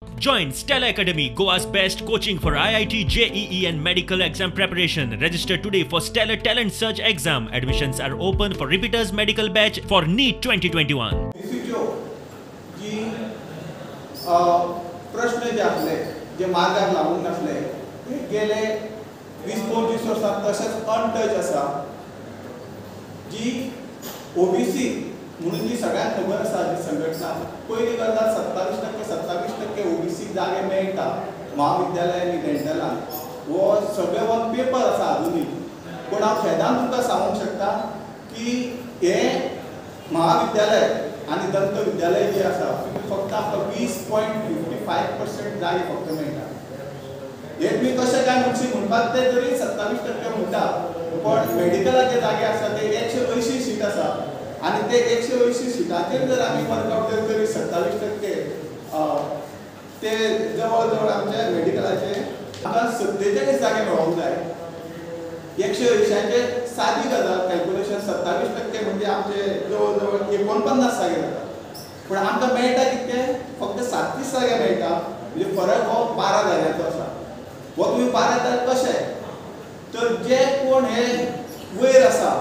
Join Stella Academy, Goa's best coaching for IIT, JEE and medical exam preparation. Register today for Stellar Talent Search exam. Admissions are open for repeaters medical batch for NEET 2021. ओबीसीच्यो जी प्रश्न जे आसले जे मार्गाक लागूंक नासले ते गेले 20-25 वर्सां तशेंच untouched आसा. जी ओबीसी म्हणून जी सगळ्यांक खबर आसा जी संघटना पयली गजाल 27% ओबीसी जागे मेळटा महाविद्यालय आनी डेंटलान, हो सगळे वन पेपर आसा आजुनूय. पूण हांव खेदान तुमकां सांगूंक शकता की हे महाविद्यालय आनी दंत विद्यालय जे आसा फक्त आमकां 20.55% जागे फक्त मेळटा. हे तुमी कशें काय म्हणशी म्हणपाक ते तरी 27% म्हणटा, पण मेडिकलाचे जागे आसा ते 180 सीट आसा आनी ते 180 सिटाचेर जर आमी वर्कआउट जर तरी 27% ते जवळ जवळ आमच्या मेडिकलाचे आमकां 47 जागे मेळोंक जाय. 180 सादी गजाल कॅल्क्युलेशन 27% म्हणजे आमचे जवळ जवळ 49 जागे जाता, पूण आमकां मेळटा कितके फक्त 37 जागे मेळटा. म्हणजे फरक हो 12 जाग्यांचो आसा. हो तुमी 12 जाल्यार कशें तर जे कोण हे वयर आसा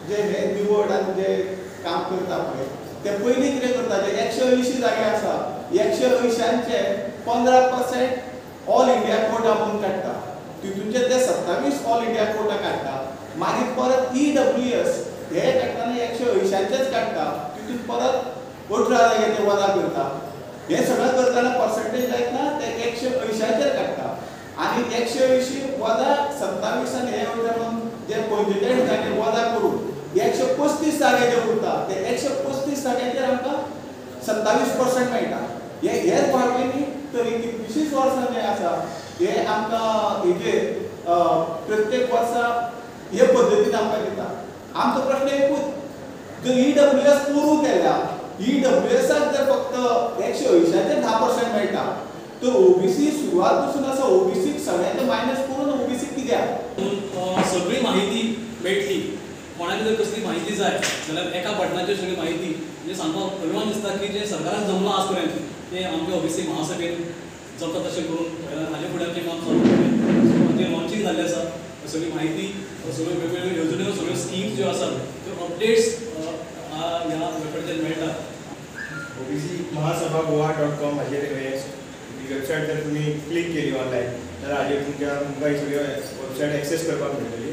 जे हे निवड आनी जे काम करता पळय ते पयलीं कितें करता, जे 180 जागे आसा 180 15% ऑल इंडिया कोटा म्हणून काडटा, तितूनचे ते 27 ऑल इंडिया कोटा काडटा. मागीर परत EWS हे काडटना 180 काडटा, तितून परत 18 जागे ते वजा करता. हे सगळें करतना पर्संटेज लायतना ते 180 काडटा आनी 180 वजा 27 आनी हे वयता म्हणून जे 45 जागे वजा करून 135 जागे जे उरता ते 135 जाग्यांचेर आमकां 27% मेळटा. हे हेच वाडले न्ही तर कितलींशींच वर्सां जे आसा हे आमकां हेजेर प्रत्येक वर्सा हे पद्दतीन आमकां दिता. आमचो प्रश्न एकूच, जर EWS पुरू केल्या EWSाक जर फक्त 180 10% मेळटा तर ओबीसी सुरवात पसून आसा, ओबीसीक सगळ्यांचे मायनस करून ओबीसी कित्याक सगळी माहिती मेळटली. कोणाक जर कसली माहिती जाय जाल्यार एका बटनाचेर सगळी माहिती म्हणजे सांगपाक अभिमान दिसता की जे सरकारान जमलां आज पर्यंत ते आमच्या ओबीसी महासभेन जमता तशें करून हाजे फुडें आमचें काम चालू जातलें. सो आमचें लॉन्चींग जाल्लें आसा, सगळी माहिती सगळ्यो वेगवेगळ्यो येवजण्यो सगळ्यो स्किम्स ज्यो आसात त्यो अपडेट्स ह्या वेबसायटीचेर मेळटात. ओबीसी महासभा गोवा.com हाजेर वेबसायट जर तुमी क्लिक केली ऑनलायन जाल्यार हाजेर तुमकां ही सगळी वेबसायट एक्सेस करपाक मेळटली.